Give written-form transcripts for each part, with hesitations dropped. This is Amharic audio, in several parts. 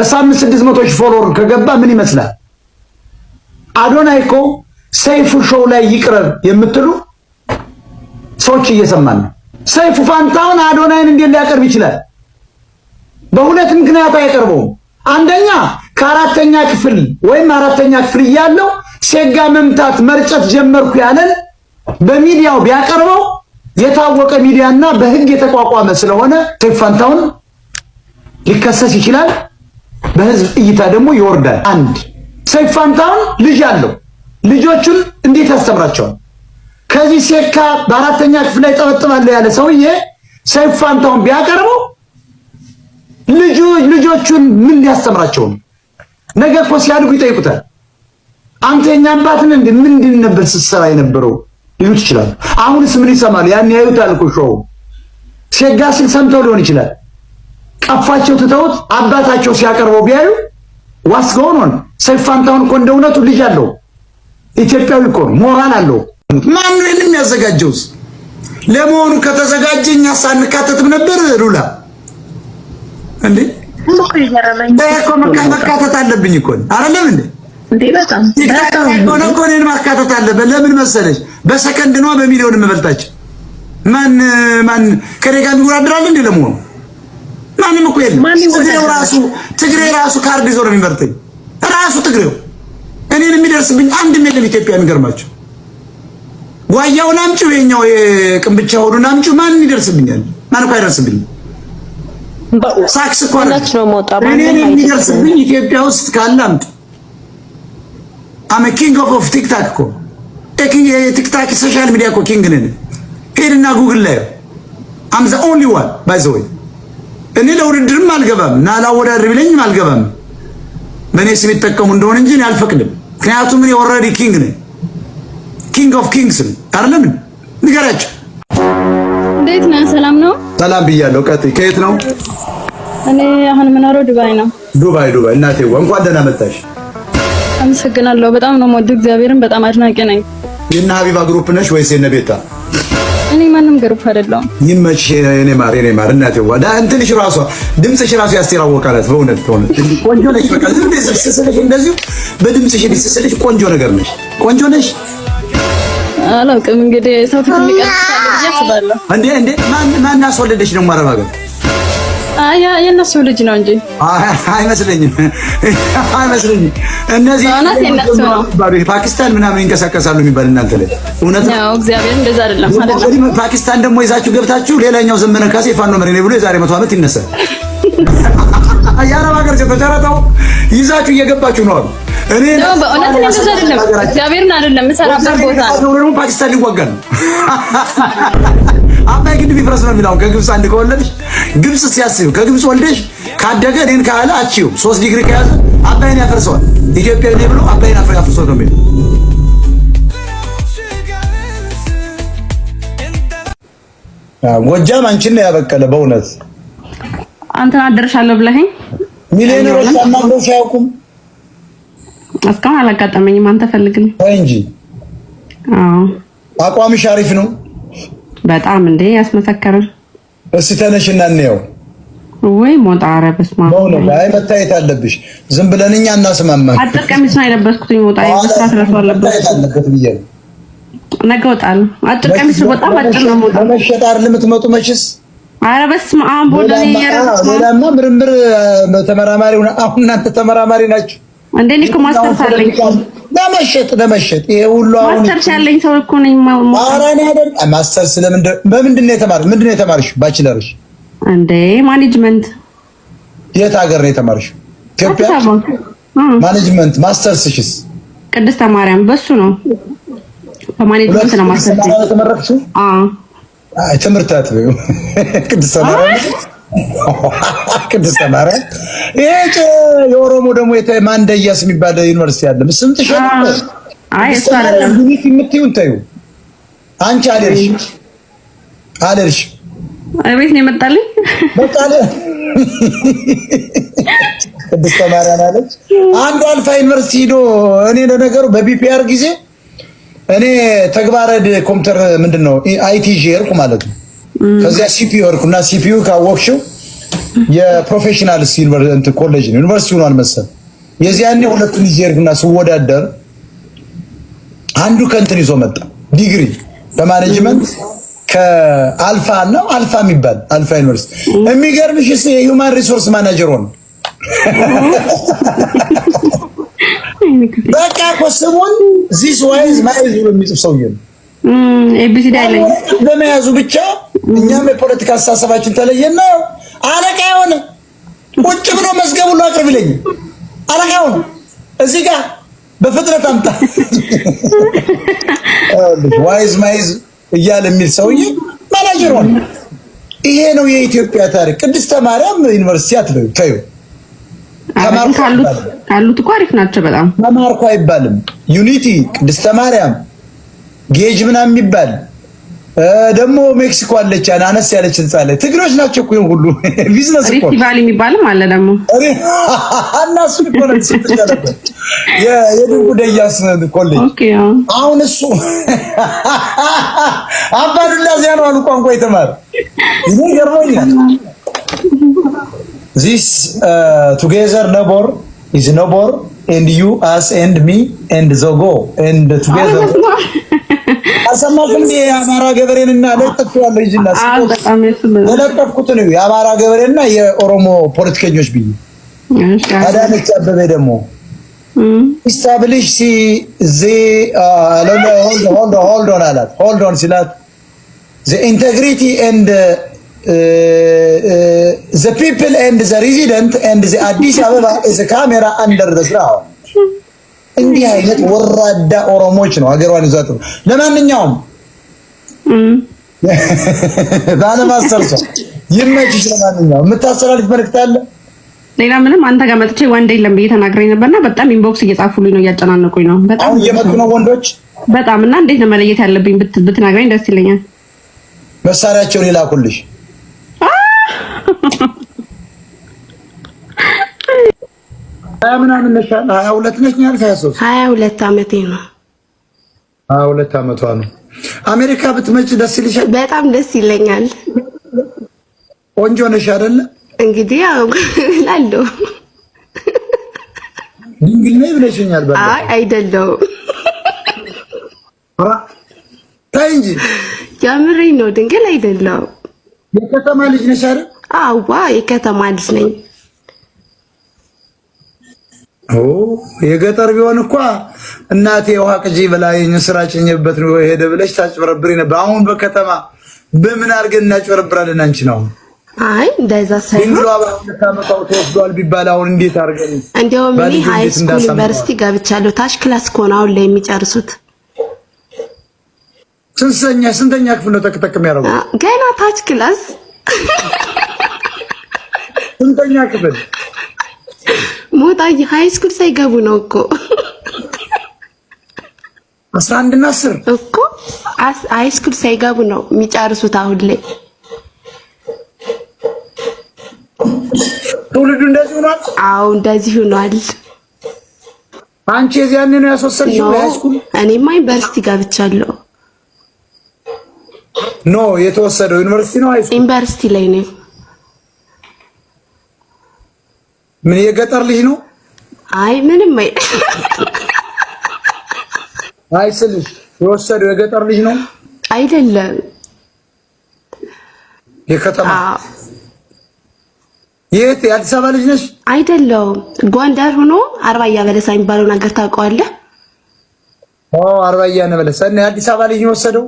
በሳምንት 600,000 follower ከገባ ምን ይመስላል? አዶናይ እኮ ሰይፉ show ላይ ይቅረብ የምትሉ ሰዎች እየሰማን ነው። ሰይፉ ፋንታሁን አዶናይን እንዴት ሊያቀርብ ይችላል? በሁለት ምክንያት አይቀርበውም። አንደኛ ከአራተኛ ክፍል ወይም አራተኛ ክፍል እያለው ሴጋ መምታት መርጨት ጀመርኩ ያለን በሚዲያው ቢያቀርበው የታወቀ ሚዲያና በሕግ የተቋቋመ ስለሆነ ሰይፉ ፋንታሁን ሊከሰስ ይችላል። በህዝብ እይታ ደግሞ ይወርዳል። አንድ ሰይፉ ፋንታሁን ልጅ አለው። ልጆቹን እንዴት ያስተምራቸዋል? ከዚህ ሴካ በአራተኛ ክፍል ላይ ጠበጥባለሁ ያለ ሰውዬ ሰይፉ ፋንታሁን ቢያቀርበው ልጆቹን ምን ሊያስተምራቸው ነው? ነገ እኮ ሲያድጉ ይጠይቁታል። አንተ የኛ አባት ነህ እንዴ? ምንድን ነበር ስትሰራ የነበረው ሊሉት ይችላሉ። አሁንስ ምን ይሰማሉ? ያን ያዩታል እኮ show ሴጋ ሲል ሰምተው ሊሆን ይችላል። ቀፋቸው ትተውት አባታቸው ሲያቀርበው ቢያዩ what's going on? ሰይፉ ፋንታሁን እኮ እንደ እውነቱ ልጅ አለው። ኢትዮጵያዊ እኮ ነው፣ ሞራል አለው። ማን ነው ይሄን የሚያዘጋጀውስ? ለመሆኑ ከተዘጋጀ እኛ ሳንካተትም ነበር ሉላ እንዴ? እኮ መካተት አለብኝ እኮ አይደለም እንዴ? እንዴ በጣም። ሆነ እኮ እኔን ማካተት አለበት። ለምን መሰለሽ? በሰከንድ ነዋ በሚሊዮን የምበልጣቸው። ማን ማን ከኔ ጋር የሚወዳደራል እንዴ? ለመሆኑ ማንም እኮ የለም። ትግሬው ራሱ፣ ትግሬ ራሱ ካርድ ይዞ ነው የሚመርጠኝ። ራሱ ትግሬው እኔን የሚደርስብኝ አንድም የለም። ኢትዮጵያ የሚገርማቸው ጓያውን አምጪው፣ የኛው የቅንብቻ ሆዱን አምጪው፣ ማን ይደርስብኛል? ማን እኮ አይደርስብኝም። ሳክስ እኮ ነው ሞጣ። እኔን የሚደርስብኝ ኢትዮጵያ ውስጥ ካለ አምጡ። I'm a king of TikTok እኮ፣ የ TikTok social media እኮ king ነን። ሄድና ጉግል ላይ I'm the only one, by the way። እኔ ለውድድርም አልገባም እና ላወዳድር ቢለኝም አልገባም። በእኔ ስም ይጠቀሙ እንደሆነ እንጂ እኔ አልፈቅድም። ምክንያቱም እኔ already king ነኝ። King of kings ነኝ። አይደለም? ንገራቸው። እንዴት ነህ? ሰላም ነው? ሰላም ብያለሁ። ቀጥይ። ከየት ነው? እኔ አሁን የምኖረው ዱባይ ነው። ዱባይ፣ ዱባይ። እናቴ እንኳን ደህና መጣሽ። አመሰግናለሁ። በጣም ነው የምወደው። እግዚአብሔርን በጣም አድናቂ ነኝ። የነ ሀቢባ group ነሽ ወይስ የነ ቤታ? እኔ ማንም group አይደለሁም። ይመችሽ የኔ ማር፣ የኔ ማር። እናቴ ዋ እንትንሽ ራሷ ድምፅሽ ራሱ ያስቴር አወቃለት። በእውነት በእውነት ቆንጆ ነሽ። በቃ ዝም ብለሽ ስስልሽ እንደዚሁ በድምፅሽ ስስልሽ ቆንጆ ነገር ነሽ። ቆንጆ ነሽ። አላውቅም እንግዲህ ሰው ፊት የሚቀርብ ብዬ አስባለሁ። እንዴ እንዴ፣ ማን ማን አስወለደሽ ነው አረብ ሀገር? አይ የእነሱ ልጅ ነው እንጂ። አይመስለኝም፣ አይመስለኝም። እነዚህ በእውነት የእነሱ ነው። ፓኪስታን ምናምን ይንቀሳቀሳሉ የሚባል እናንተ ላይ እውነት ነው? ያው እግዚአብሔር እንደዛ አይደለም አይደለም። ፓኪስታን ደግሞ ይዛችሁ ገብታችሁ ሌላኛው ዘመነ ካሴ ፋኖ መሪ ነኝ ብሎ የዛሬ 100 ዓመት ይነሳል። የአረብ ሀገር ሴቶች ኧረ ተው፣ ይዛችሁ እየገባችሁ ነው አሉ። እኔ ነው በእውነት እንደዛ አይደለም። እግዚአብሔርን አይደለም፣ የምሰራበት ቦታ ነው። ደግሞ ፓኪስታን ሊዋጋ ነው። አባይ ግድብ ይፍረስ ነው የሚለው። ከግብፅ አንድ ከወለድሽ ግብፅ ሲያስብ ከግብፅ ወልደሽ ካደገ እኔን ካለ አቺው 3 ዲግሪ ከያዘ አባይን ያፈርሰዋል። ኢትዮጵያዊ ነኝ ብሎ አባይን አፍርሶ ነው የሚለው። ጎጃም አንቺን ነው ያበቀለ በእውነት። አንተን አደርሻለሁ ብለኸኝ ሚሊዮነሮች አናግረውሽ አያውቁም? እስካሁን አላጋጠመኝም። አንተ ፈልግልኝ ወይ እንጂ። አዎ። አቋምሽ አሪፍ ነው። በጣም እንዴ ያስመሰከርን። እስቲ ተነሽና እንየው። ወይ ሞጣ፣ ኧረ በስመ አብ። በእውነት አይ መታየት አለብሽ። ዝም ብለን እኛ እናስማማን። አጭር ቀሚስ ነው የለበስኩት። ሞጣ የመስራት ረሱ አለበት። መታየት አለበት ብዬ ነው። ነገ እወጣለሁ። አጭር ቀሚስ በጣም አጭር ነው ሞጣ። ለመሸጥ አይደል የምትመጡ መችስ? ኧረ በስመ አብ ቦደኔ። ሌላማ ምርምር ተመራማሪ አሁን እናንተ ተመራማሪ ናችሁ እንዴ? እኔ እኮ ማስተርስ አለኝ። ለመሸጥ ለመሸጥ ይሄ ሁሉ አሁን ማስተርስ ያለኝ ሰው እኮ ነኝ። ኧረ እኔ አይደል ማስተርስ ለምንድን በምንድን ነው የተማርሽ? ምንድን ነው የተማርሽ? Bachelor ሽ? እንዴ management። የት ሀገር ነው የተማርሽ? ኢትዮጵያ management። Masters ሽስ? ቅድስተ ማርያም በሱ ነው፣ በ management ነው ማስተርስ። የተመረቅሽው? አዎ። አይ ትምህርት አትበይው። ቅድስተ ማርያም፣ ቅድስተ ማርያም። ይሄ የኦሮሞ ደግሞ ማንደያስ የሚባል ዩኒቨርሲቲ አለ። ስምጥሽ አይ እሱ አይደለም። የምትይውን ተይው። አንቺ አልሄድሽ አልሄድሽ። ቤት ነው የመጣልኝ። በቃ ቅድስተ ማርያም አለች። አንዱ አልፋ ዩኒቨርሲቲ ሂዶ እኔ ለነገሩ በ BPR ጊዜ እኔ ተግባረ ኮምፒውተር ምንድን ነው IT ይዤ ሄድኩ ማለት ነው። ከዚያ CPU ሄድኩ እና CPU ካወቅሽው የ professionals ኮሌጅ ነው፣ ዩኒቨርሲቲ ሆኗል መሰል። የዚያኔ ሁለቱን ይዤ ሄድኩና ስወዳደር አንዱ ከእንትን ይዞ መጣ፣ ዲግሪ በ management ከአልፋ ነው፣ አልፋ የሚባል አልፋ ዩኒቨርሲቲ። የሚገርምሽ እሱ የ human resource manager ሆነ። በቃ እኮ ስሙን this wise ማይዝ ብሎ የሚጽፍ ሰውዬ ነው። ABCD አይለኝ። በመያዙ ብቻ እኛም የፖለቲካ አስተሳሰባችን ተለየና አለቃ የሆነ ቁጭ ብሎ መዝገብ ሁሉ አቅርብ ይለኝ፣ አለቃ የሆነ እዚህ ጋር በፍጥነት አምጣ wise ማይዝ እያለ የሚል ሰውዬ ማናጀር ሆነ። ይሄ ነው የኢትዮጵያ ታሪክ። ቅድስተ ማርያም ዩኒቨርሲቲ አትበዩ፣ ተይው። ተማርኩ ካሉት እኮ አሪፍ ናቸው በጣም። ተማርኩ አይባልም። ዩኒቲ፣ ቅድስተ ማርያም፣ ጌጅ ምናምን የሚባል ደግሞ ሜክሲኮ አለች፣ አነስ ያለች ህንጻ ላይ ትግሮች ናቸው እኮ ሁሉ ቢዝነስ እኮ። ሪፍት ቫሊ የሚባልም አለ ደግሞ። እና እሱ እኮ ነው ስትሻለበት የድንቁ ደያስ ኮሌጅ። አሁን እሱ አባዱላ እዚያ ነው አሉ ቋንቋ የተማረ። ይሄ ገርሞኛል። This together neighbor is neighbor and you us and me and the go and together። አልሰማሽም? የአማራ ገበሬንና ለጥፌዋለሁ ይዤና የለጠፍኩት ነው የአማራ ገበሬና የኦሮሞ ፖለቲከኞች ብዬ። አዳነች አበቤ ደግሞ establish the hold on አላት። Hold on ሲላት the integrity and the people and the resident and the አዲስ አበባ is camera under the ground። እንዲህ አይነት ወራዳ ኦሮሞች ነው ሀገሯን ይዟት። ለማንኛውም ባለማስተርሷ ይመችሽ። ለማንኛውም የምታስተላልፍ መልዕክት አለ? ሌላ ምንም፣ አንተ ጋር መጥቼ ወንድ የለም ብዬ ተናግሬ ነበርና በጣም inbox እየጻፉልኝ ነው፣ እያጨናነቁኝ ነው። በጣም። አሁን እየመጡ ነው ወንዶች። በጣም። እና እንዴት ነው መለየት ያለብኝ ብትነግረኝ ደስ ይለኛል። መሳሪያቸውን ይላኩልሽ። 20 ምናምን ነሽ፣ 22 ነሽ ያልሽ፣ 23? 22 አመቴ ነው። 22 አመቷ ነው። አሜሪካ ብትመጪ ደስ ይልሻል? በጣም ደስ ይለኛል። ቆንጆ ነሽ አይደለ? እንግዲህ ያው እላለሁ። ድንግል ነኝ ብለሽኛል። በቃ። አይ አይደለሁም። ተይ እንጂ። የምሬን ነው፣ ድንግል አይደለሁም። የከተማ ልጅ ነሽ አይደል? አዋ፣ የከተማ ልጅ ነኝ። ኦ፣ የገጠር ቢሆን እኳ እናቴ ውሃ ቅጂ በላይኝ ስራ ጭኝበት ነው ሄደ ብለሽ ታጭበረብሪ ነበር። አሁን በከተማ በምን አድርገን እናጭበረብራለን? አንቺ ነው። አይ እንደዛ ሳይሆን ድንግሏ በ2 ዓመቷ ተወስዷል ቢባል አሁን እንዴት አድርገን እንዲያውም እኔ ባልዩ high እንዴት school እንዳሳምነዋል? ዩኒቨርሲቲ ገብቻለሁ። ታች class ከሆነ አሁን ላይ የሚጨርሱት። ስንተኛ ክፍል ነው ጠቅጠቅ የሚያደርጉት? ገና ታች class። ስንተኛ ክፍል? ሞጣ high school ሳይገቡ ነው እኮ። 11 እና 10። እኮ high school ሳይገቡ ነው የሚጨርሱት አሁን ላይ። ትውልዱ እንደዚህ ሆኗል። አዎ እንደዚህ ሆኗል። አንቺ የዚያኔ ነው ያስወሰድሽው No። High school? እኔማ ዩኒቨርሲቲ ገብቻለሁ። No፣ የተወሰደው ዩኒቨርሲቲ ነው high school? ዩኒቨርሲቲ ላይ ነው። ምን የገጠር ልጅ ነው? አይ ምንም አይ አይ ስልሽ የወሰደው የገጠር ልጅ ነው? አይደለም። የከተማ? አዎ። የት፣ የአዲስ አበባ ልጅ ነሽ? አይደለውም። ጎንደር ሆኖ አርባያ በለሳ የሚባለው ነገር ታውቀዋለህ? ኦ፣ አርባያ በለሳ። እና የአዲስ አበባ ልጅ ነው የወሰደው?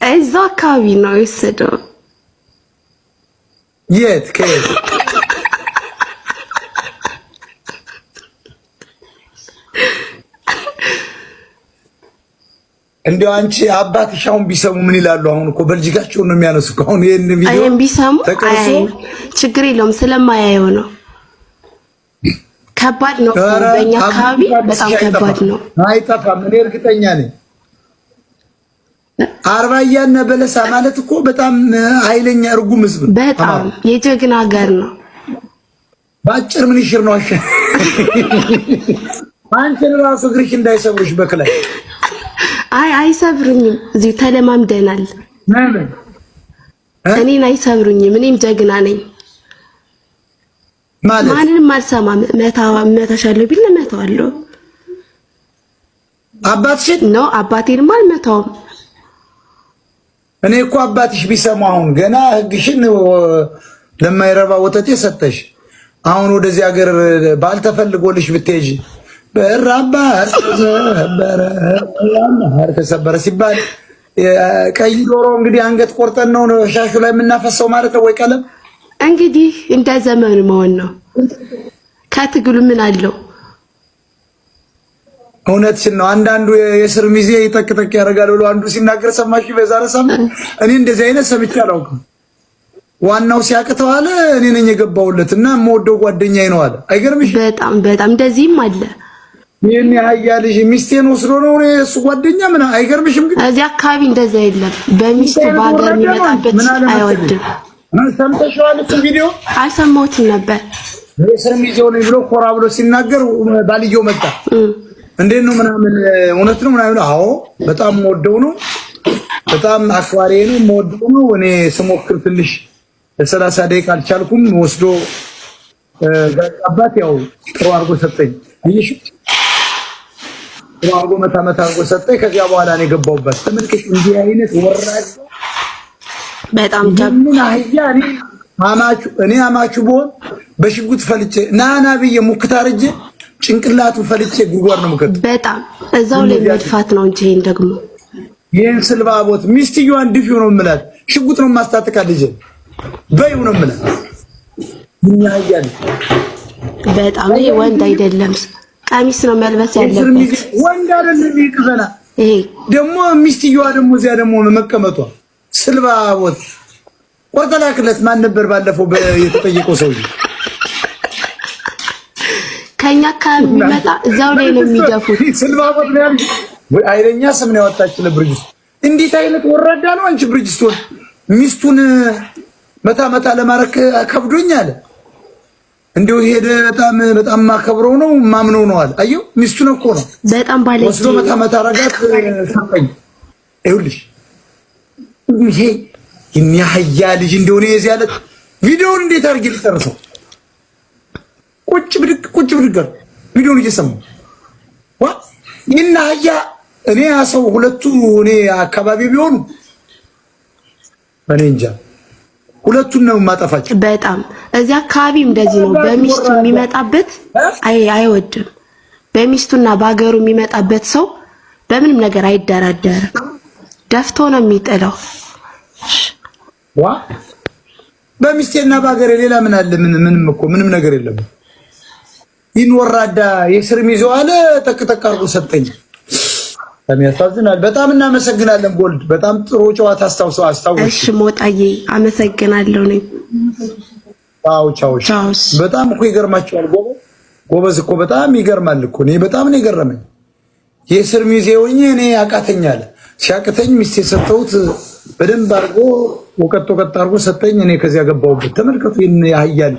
እዛው አካባቢ ነው የወሰደው። የት፣ ከየት? እንዲያው አንቺ አባትሽ አሁን ቢሰሙ ምን ይላሉ? አሁን እኮ በልጅጋቸውን ነው የሚያነሱ እኮ አሁን ይሄን ቪዲዮ ይሄን ቢሰሙ ተቀርጾ። አያዩም። ችግር የለውም፣ ስለማያየው ነው። ከባድ ነው እኮ። ኧረ በእኛ አካባቢ በጣም ከባድ ነው። አይጠፋም። እኔ እርግጠኛ ነኝ። አርባያና በለሳ ማለት እኮ በጣም ኃይለኛ እርጉም ህዝብ ነው። በጣም የጀግና ሀገር ነው። በአጭር ምንሽር ነው። አሸ አንቺን ራሱ እግርሽ እንዳይሰብሩሽ በክላይ። አይ አይሰብሩኝም። እዚሁ ተለማምደናል። ለምን? እኔን አይሰብሩኝም። እኔም ጀግና ነኝ ማለት ማንንም አልሰማም። መታሻለሁ ቢል መታዋለሁ። አባትሽን ነው አባቴንም አልመታውም። እኔ እኮ አባትሽ ቢሰሙ አሁን ገና ህግሽን ለማይረባ ወጠጤ ሰጠሽ። አሁን ወደዚህ ሀገር ባልተፈልጎልሽ ብትሄጂ በራባ ተሰበረ ሲባል ቀይ ዶሮ እንግዲህ አንገት ቆርጠን ነው ሻሹ ላይ የምናፈሰው ማለት ነው ወይ ቀለም? እንግዲህ እንደ ዘመኑ መሆን ነው። ከትግሉ ምን አለው? እውነትሽን ነው። አንዳንዱ የስር ሚዜ ይጠቅጠቅ ያደርጋል ብሎ አንዱ ሲናገር ሰማሽ? በዛሬ ሳምንት እኔ እንደዚህ አይነት ሰምቼ አላውቅም። ዋናው ሲያቅተው አለ እኔ ነኝ የገባሁለት እና የምወደው ጓደኛዬ ነው አለ። አይገርምሽ? በጣም በጣም እንደዚህም አለ። ይሄን ያህያ ልጅ ሚስቴን ወስዶ ነው እሱ ጓደኛ ምን አይገርምሽም? ግን እዚህ አካባቢ እንደዛ የለም። በሚስቱ በሀገር የሚመጣበት አይወድም። ሰምተሽዋል? እሱ ቪዲዮ አልሰማሁትም ነበር። የስር ሚዜው ነኝ ብሎ ኮራ ብሎ ሲናገር ባልየው መጣ። እንዴት ነው ምናምን እውነት ነው ምናምን። አዎ በጣም የምወደው ነው፣ በጣም አክባሪ ነው፣ የምወደው ነው። እኔ ስሞክር ትንሽ ለሰላሳ ደቂቃ አልቻልኩም። ወስዶ ጋጣባት ያው ጥሩ አድርጎ ሰጠኝ። አየሽ ጥሩ አድርጎ መታ መታ አድርጎ ሰጠኝ። ከዚያ በኋላ ነው የገባሁበት። ተመልከች፣ እንዲህ አይነት ወራዳ በጣም ምን አህያ። እኔ አማቹ ብሆን በሽጉጥ ፈልጬ ናና ብዬ ሙክት አርጄ ጭንቅላቱ ፈልጬ ጉድጓድ ነው የምከተው። በጣም እዛው ላይ መድፋት ነው እንጂ ይሄን ደግሞ ይሄን ስልባቦት ሚስትየዋን ድፊው ነው የምላት። ሽጉጥ ነው የማስታጥቃት ልጄ በይው ነው የምላት። ምን ያህያል በጣም ይሄ ወንድ አይደለም፣ ቀሚስ ነው መልበስ ያለበት። ወንድ አይደለም ይቅዘና። ይሄ ደግሞ ሚስትየዋ ደግሞ እዚያ ደግሞ መቀመጧ ስልባቦት ቆርጠላክለት። ማን ነበር ባለፈው የተጠየቀው ሰውዬ? ከኛ አካባቢ የሚመጣ እዛው ላይ ነው የሚደፉት። ስልባቦት ነው ያልሽ ወይ? አይለኛ ስም ነው ያወጣችለት ብርጅስቶን። እንዴት አይነት ወራዳ ነው አንቺ ብርጅስቶን! ሚስቱን መታ መታ ለማድረግ ከብዶኝ አለ። እንደው ሄደ በጣም በጣም ማከብረው ነው ማምነው ነው አለ። አየው ሚስቱን እኮ ነው በጣም ባለጌ ወስዶ መታ መታ አረጋት። ሰጠኝ። ይኸውልሽ ይሄ የሚያህያ ልጅ እንደሆነ የዚህ ያለ ቪዲዮውን እንዴት አድርጌ ልጨርሰው? ቁጭ ብድግ ቁጭ ብድግ ቪዲዮውን እየሰማሁ ዋ ይህን አህያ እኔ ሰው ሁለቱ እኔ አካባቢ ቢሆኑ እኔ እንጃ ሁለቱን ነው የማጠፋቸው። በጣም እዚህ አካባቢ እንደዚህ ነው። በሚስቱ የሚመጣበት አይወድም። በሚስቱና በሀገሩ የሚመጣበት ሰው በምንም ነገር አይደራደርም። ደፍቶ ነው የሚጥለው። ዋ በሚስቴና በሀገሬ ሌላ ምን አለ? ምን ምንም እኮ ምንም ነገር የለም። ይህን ወራዳ የስር ሚዘው አለ ጠቅ ጠቅ አድርጎ ሰጠኝ። ያሳዝናል። በጣም እናመሰግናለን ጎልድ፣ በጣም ጥሩ ጨዋታ አስታውሰው አስታውሽ። እሺ ሞጣዬ አመሰግናለሁ። ነኝ ቻው ቻው። በጣም እኮ ይገርማቸዋል። ጎበዝ እኮ በጣም ይገርማል እኮ እኔ በጣም ነው የገረመኝ። የስር ሚዜ ሆኜ እኔ ያቃተኛል። ሲያቅተኝ ሚስቴ የሰጠሁት በደንብ አድርጎ ወቀጥ ወቀጥ አድርጎ ሰጠኝ። እኔ ከዚያ ገባሁበት። ተመልከቱ ይህን ያህያል።